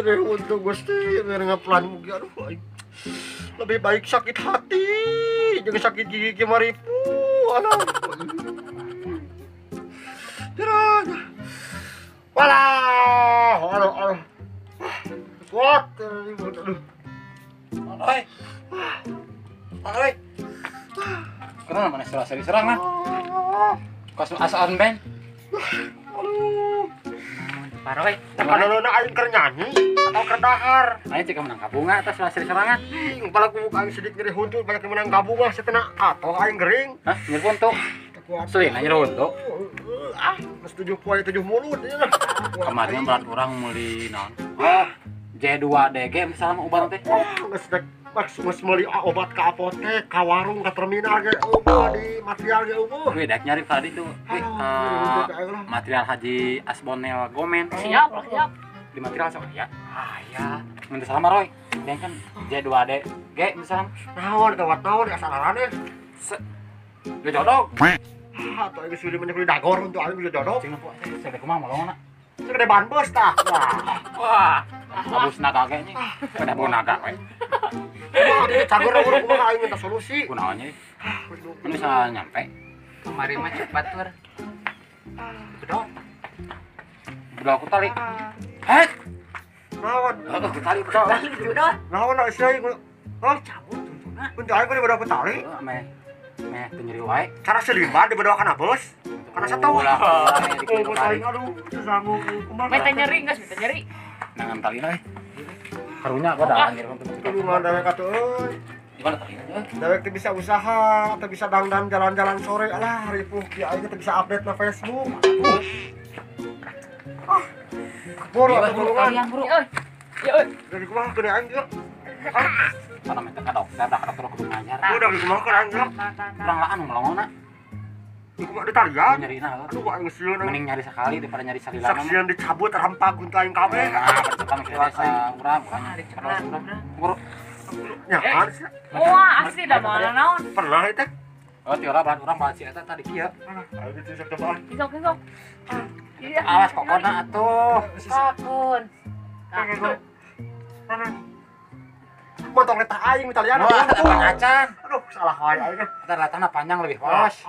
Nyeri huntu Gusti, mere ngaplan mugi aduh aing. Lebih baik sakit hati jeung sakit gigi kimaripu. Aduh. Jerah. Walah, aduh aduh. Kuat aduh. Oi. Oi. Kenapa mana serang serang lah? Kasus asaan ben. Aduh. Paroy. Kalau na aing keur nyanyi atau keur dahar. Aing cek menang kabunga atas hasil serangan. Ing pala ku aing sidik nyeri huntu banyak menang kabunga setena atau aing gering. Hah, nyeri huntu. Selin nyeri huntu. Ah, geus 7 poe 7 mulut ieu. Kemarin berat urang meuli naon? Oh, J2DG misalnya ubar teh. Geus dek geus meuli obat ka apotek, ka warung, ka terminal ge eueuh di material ge eueuh. Wih, dek nyari tadi tuh. Wih, material Haji Asbonel Gomen. Siap, siap. Di material sama ya. Ah, ya. Minta salam Roy. Dia kan J2DG misalnya. Naon gawat naon asalarane. Ge jodog. Ah, atuh aing geus meuli dagor untuk aing geus jodog. Cing nempo teh kumaha molongna. Segede ban bus tah. Wah. Wah. Abus naga ge nya. Kada bau naga we. Wah, dia cagur urang kumaha aing minta solusi. Kunaon nya? Kan bisa nyampe. Kemarin mah cepat tur. Bedol. Bedol ku tali. Het. Naon? Heeh, ku tali bedol. Bedol. Naon da sia ieu? Hah? Cabut tuntuna. Untuk aing bedol ku tali. Heeh, meh. Meh teu nyeri wae. Cara selimba dibedol kana bus. Kana satu. Ulah, oh, tali aduh, sanggup kumaha. Meh teu nyeri geus, teu nyeri. Nangan tali euy. Karunya gua dah anjir tulungan dewek atuh euy. Gimana tali euy? Dewek teu bisa usaha, teu bisa dangdan jalan-jalan sore alah ripuh kieu aing teu bisa update na Facebook. Ah. Boro atuh tulungan. Euy. Ya euy. Dari kumaha gede aing ieu? Mana minta ka dokter, dah ka dokter kudu ngajar. Udah di kumaha aing ieu? Urang laan melongona. Di kumaha di talian? Nyarina heuh. Aduh aing sieun. Mending nyari sekali daripada nyari salilana. Saksian dicabut rempag untuk aing kabeh. Nah, berarti kan desa urang, urang. Buru. Ya, harus. Wah, asli dah moal naon. Pernah itu? Oh, tiora bahan urang bahan si eta tadi kieu. Ayo gitu sok cobaan. Sok sok. Awas kokona atuh. Kokon. Motong letah aing italian. Wah, eta acan. Aduh, salah wae aing. Eta letahna panjang lebih holos.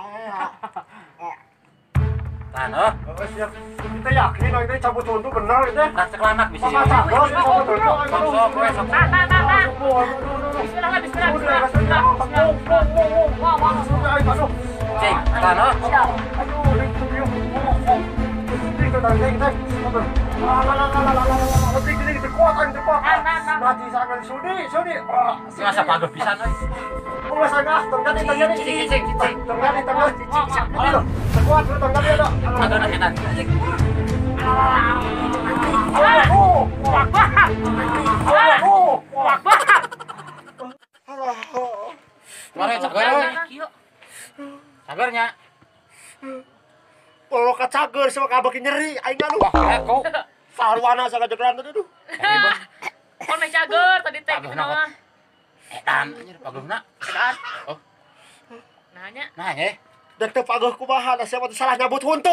Tahan heuh. Heeh, siap. Kita yakin aing teh cabut huntu bener itu. Nah, cek lanak bisa. Sok sok we sok. Nah, nah, nah. Bismillah, bismillah, bismillah. Wah, wah. Cing, tahan heuh. Aduh, masa paguh pisan euy. Mare cager. Cagernya. Kalau kacager sama kabaki nyeri aing aduh. Wah, kok sarwana sakajegeran tadi aduh. Kon meh cager tadi teh kitu mah. Edan anjir paguhna. Edan. Oh. Nanya. Nah, ye. Dek teh paguh kumaha da siapa teh salah nyabut huntu.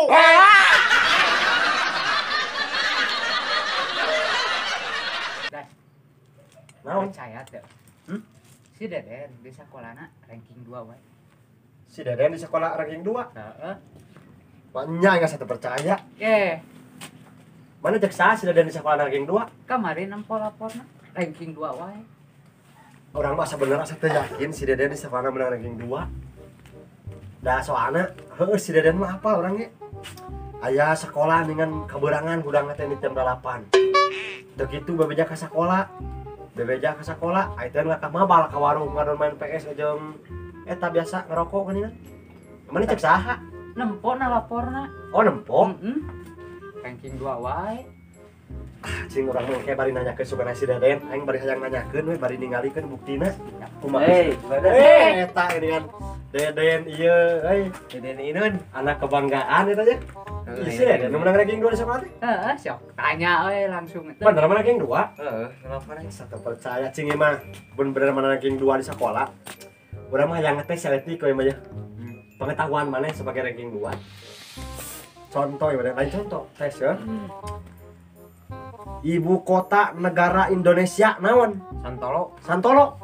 Das. Naon? Percaya teh. Hmm? Si Deden di sekolahna ranking 2 wae. Si Deden di sekolah ranking 2? Heeh. Banyak nggak satu percaya. Eh. Mana cek sah si Deden di sekolah ranking 2? Kemarin nempo laporna ranking 2 wae. Orang mah sebenarnya asa teu yakin si Deden di sekolah menang ranking 2. Dah soalna heueuh si Deden mah apa orangnya? Aya sekolah dengan kaberangan gudang teh di jam 8. Teu kitu bebeja ka sakola. Bebeja ka sakola, aya teh ka mabal ka warung ngadon main PS jeung eta biasa ngerokok geuningan. Mana cek saha? Nempo na laporna. Oh, nempo? Heeh. Ranking 2 wae. Ah, cing urang mah kayak bari nanyakeun sugana si Deden, aing bari hayang nanyakeun we bari ningalikeun buktina. Kumaha? Hei, eta ini kan Deden ieu euy, Deden Inun, anak kebanggaan eta nya. Ih, si Deden menang ranking 2 di sekolah teh. Heeh, sok tanya we langsung. Bener menang ranking 2? Heeh, laporan satu percaya cing mah bener menang ranking 2 di sekolah. Urang mah hayang ngetes saeutik we mah ya. Pengetahuan mana sebagai ranking 2. Contoh ya, lain contoh tes ya. Ibu kota negara Indonesia naon? Santolo. Santolo.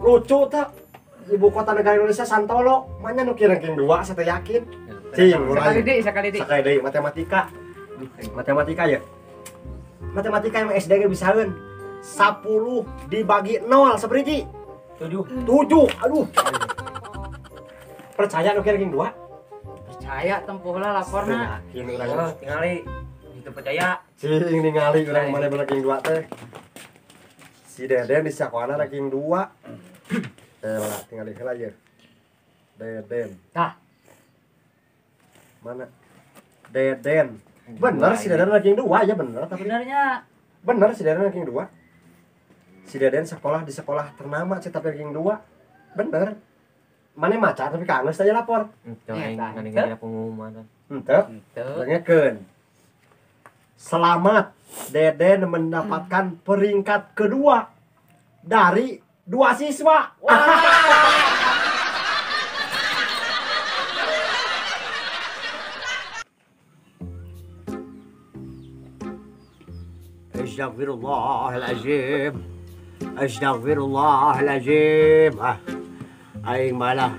Lucu tak? Ibu kota negara Indonesia Santolo. Mana nu ranking 2 saya teu yakin. Cing, sekali deui. Sekali deui matematika. Matematika ya. Matematika yang SD ge bisaeun. 10 dibagi 0 saberiji? 7. 7. Aduh. Percaya nu ranking 2? Percaya tempuh lah laporna. Yakin urang. Tingali itu percaya. Cing ningali urang mana ranking 2 teh. Si Deden di sakoana ranking 2. Lah tinggal heula ieu. Deden. Tah. Mana? Deden. Bener si Deden ranking 2 ya bener tapi sebenarnya bener si Deden ranking 2. Si Deden sekolah di sekolah ternama sih tapi ranking 2. Bener. Mana maca tapi kangen saja lapor. Henteu aing ngadengin pengumuman. Henteu. Dengekeun. Selamat Deden mendapatkan peringkat kedua dari 2 siswa. Wah. Astagfirullahalazim. Astagfirullahalazim. Ah. Aing malah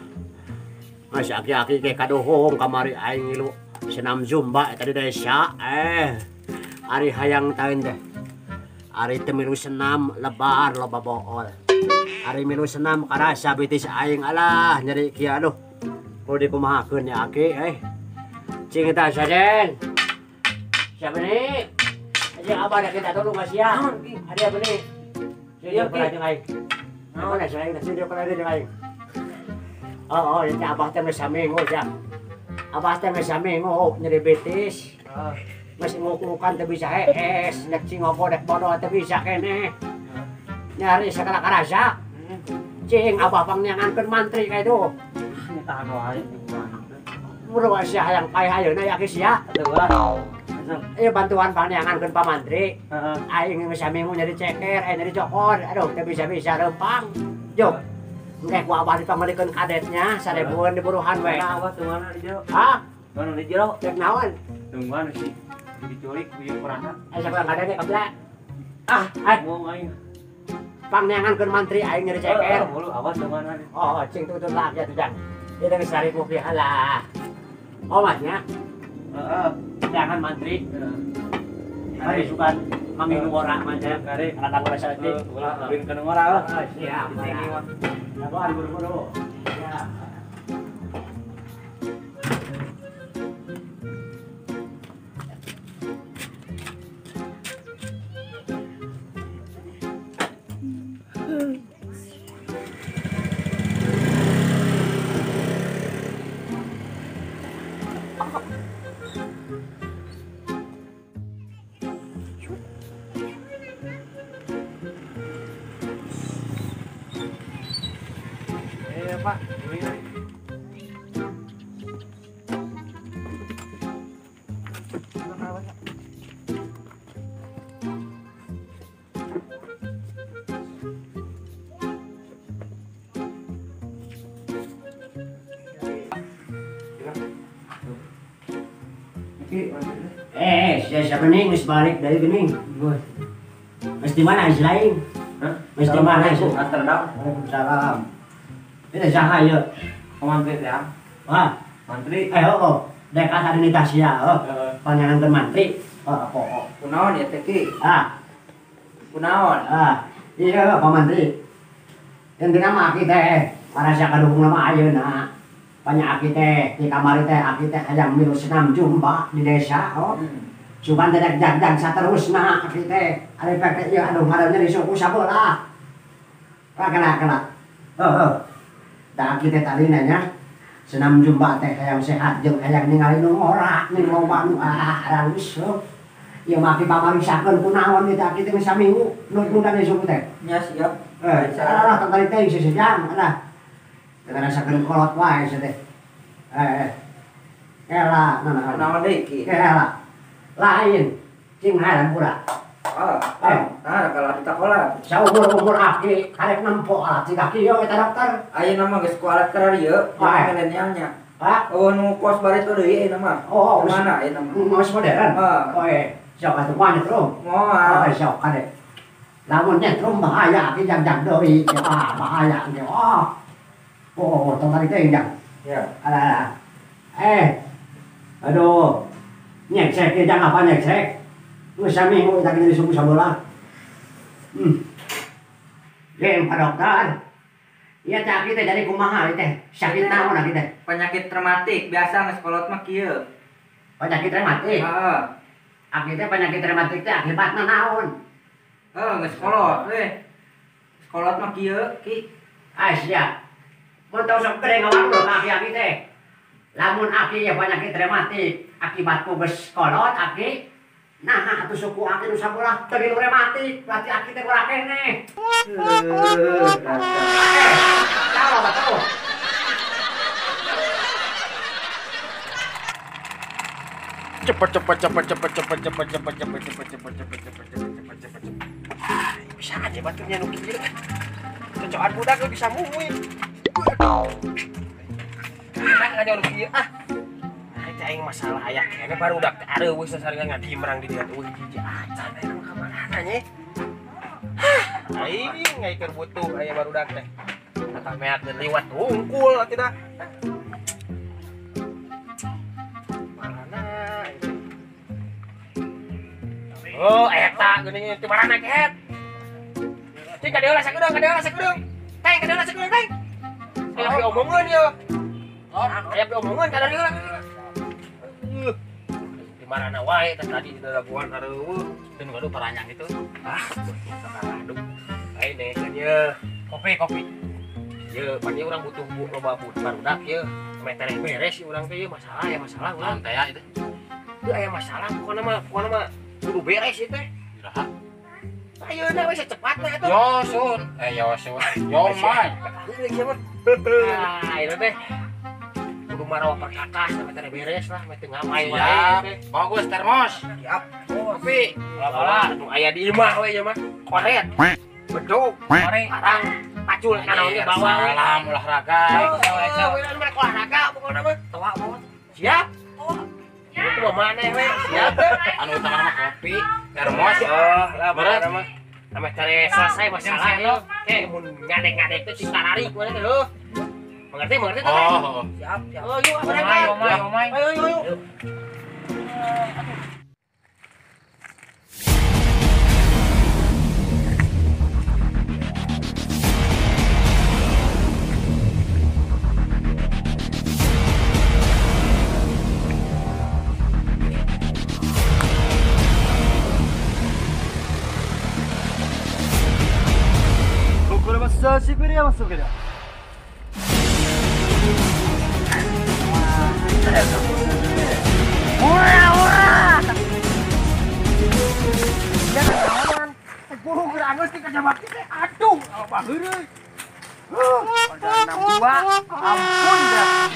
mas aki-aki ke kadohong kamari aing ngilu senam zumba tadi desa ari hayang taeun teh. Ari teu milu senam lebar loba bool. Ari milu senam karasa bitis aing alah nyeri kieu aduh. Kudu dikumahakeun ya aki Cing eta sajen. Siapa nih? Aja abah da kita tolong sia. Ari apa nih? Sini pernah jeung aing. Mana saya sini pernah jeung aing. Oh, ini abah teh geus saminggu ya. Abah teh geus saminggu nyeri betis. Geus ngukukan teu bisa hees, nek cingopo dek bodoh teu bisa keneh. Nyari sagala karasa. Cing abah pangneangankeun mantri ka itu. Tahan wae. Buru sia hayang paeh ayeuna ya ki sia. Ieu bantuan pangneangankeun pa mantri. Aing geus saminggu nyeri ceker, aing nyeri cokor. Aduh teu bisa-bisa leumpang. Jok. Engke ku abah dipanggilkeun kadetnya, 1000-an diburuhan we. Nah, abah tungguan di jero. Hah? Tungguan di jero. Rek naon? Tungguan sih. Diculik ku ieu kurangna. Aya kurang kadetnya keblek. Ah, ngomong aing. Pangneangankeun mantri aing nyeri ceker. Mulu abah tungguan. Oh, cing tutut lagi atuh jang. Ieu geus 1000 pihalah. Oh, masnya. Heeh. Jangan mantri. Mari sukan manggil ngora mah teh. Kare. Kana tanggung saeutik. Ulah ulin kana ngora. Siap. Sabar buru-buru. Ya. Pak, ini. Siapa nih geus balik dari geuning? Geus di mana si lain? Hah? Geus di mana sih? Amsterdam. Waalaikumsalam. Ini saha ieu? Mantri ya. Wah, mantri. Oh, dek ada di Tasya, oh. Panjangan mantri. Oh, pokok. Kunaon ya teh Ki? Ah. Kunaon? Ah, iya Pak Mantri. Intina mah aki teh, marasa kadukung mah ayeuna. Banyak aki teh, di kamari teh aki teh hayang milu senam jumba di desa, oh. Cuman teh jag-jag saterusna aki teh. Ari pek ieu aduh ngaranna di suku sabelah. Kena. Heeh. Da aki teh tadi nanya senam jumba teh hayang sehat jeung hayang ningali nu ngora, ning loba nu aralus. Ieu mah aki pamarisakeun kunaon ieu teh aki teh geus saminggu nu da suku teh. Nya siap. Alah tong tadi teh sejam alah. Teu ngarasakeun kolot wae sia teh. Ela naon Naon deui Ki? Ela. Lain cing haran pura. Ah, kalau di takola. Saumur-umur aki karek nempo alat cing aki yo eta dokter. Ayeuna mah geus ku alat keur ieu, milenialnya. Hah? Oh, nu kos bari teu deui ayeuna mah. Oh, mana ayeuna mah? Geus modern. Heeh. Oh, Sok atuh mah nyetrum. Moal. Oh, sok kade. Lamun nyetrum bahaya aki jang-jang deui. Ah, bahaya ge. Oh. Oh, tong tarik teh jang. Ya. Alah, alah. Aduh. Nyeksek ge jang apa nyeksek? Geus saminggu eta geus disugu sabelah. Geng Pak Dokter. Iya teh aki teh jadi kumaha ieu teh? Sakit naon aki teh? Penyakit rematik biasa geus kolot mah kieu. Penyakit rematik. Heeh. Aki teh penyakit rematik teh akibatna naon? Heuh, geus kolot we. Geus kolot mah kieu, Ki. Ah sia. Mun tau sok gede ngawarung ka aki-aki teh. Lamun aki ya penyakit rematik, akibatku geus kolot aki. Nah, atuh suku aki nu sabelah teu nu rematik, berarti aki teh ora keneh. Heuh, Tahu betul. Cepet cepet cepet cepet cepet cepet cepet cepet cepet cepet cepet cepet cepet cepet cepet cepet. Bisa aja baturnya nu kieu. Cocokan budak lu bisa muhuin. Nah, ngajak nu kieu ah. Nah, aing masalah aya keneh barudak teh areuweuh sasarengan ngadimrang di dieu eueuh hiji acan aya ka mana nya. Aing ngaikeun butuh aya barudak teh. Tatah meak dan liwat hungkul atuh dah. Mana itu? Oh, eta geuning teu marana kehet. Cing ka dieu lah sakedeung, ka dieu lah sakedeung. Teng ka dieu lah sakedeung, teng. Aya diomongeun ieu. Aya diomongeun ka dieu lah. Di marana wae teh tadi di dalaguan areuweuh. Itu nu gaduh paranyang itu. Ah, sakaradu. Aing dengekeun ieu. Kopi, kopi. Ieu pan ieu urang butuh loba barudak ieu. Meh tereh beres ieu urang teh ieu masalah ya masalah urang. Naon teh ya itu? Ieu aya masalah pokona mah kudu beres ieu teh. Iraha. Ayeuna we sacepatna atuh. Yo sun. Yo sun. Yo mai. Nah, ieu teh kudu marawa perkakas sampe tereh beres lah, meh teu ngamai wae teh. Bagus termos. Siap. Kopi. Lah, nu aya di imah we ieu mah. Koret. Bedog, Koreng. parang, pacul kana oge bawa we. Salam olahraga. Oh, we mereka olahraga pokona mah. Toa bawa. Siap. Itu mah maneh we, siap. Anu utama mah kopi, termos. Oh, lah Berat. bener mah. Sampai cari selesai masalah yo. Mun ngadek-ngadek teh cing tararik mana teh heuh. Mengerti, mengerti teh? Oh, Siap, siap. Oh, yuk Omai, berangkat. omai, omai. Ayo, ayo, ayo. Guru geus teh kerja bakti teh aduh, loba heureuy. Heuh, pada 62, ampun dah.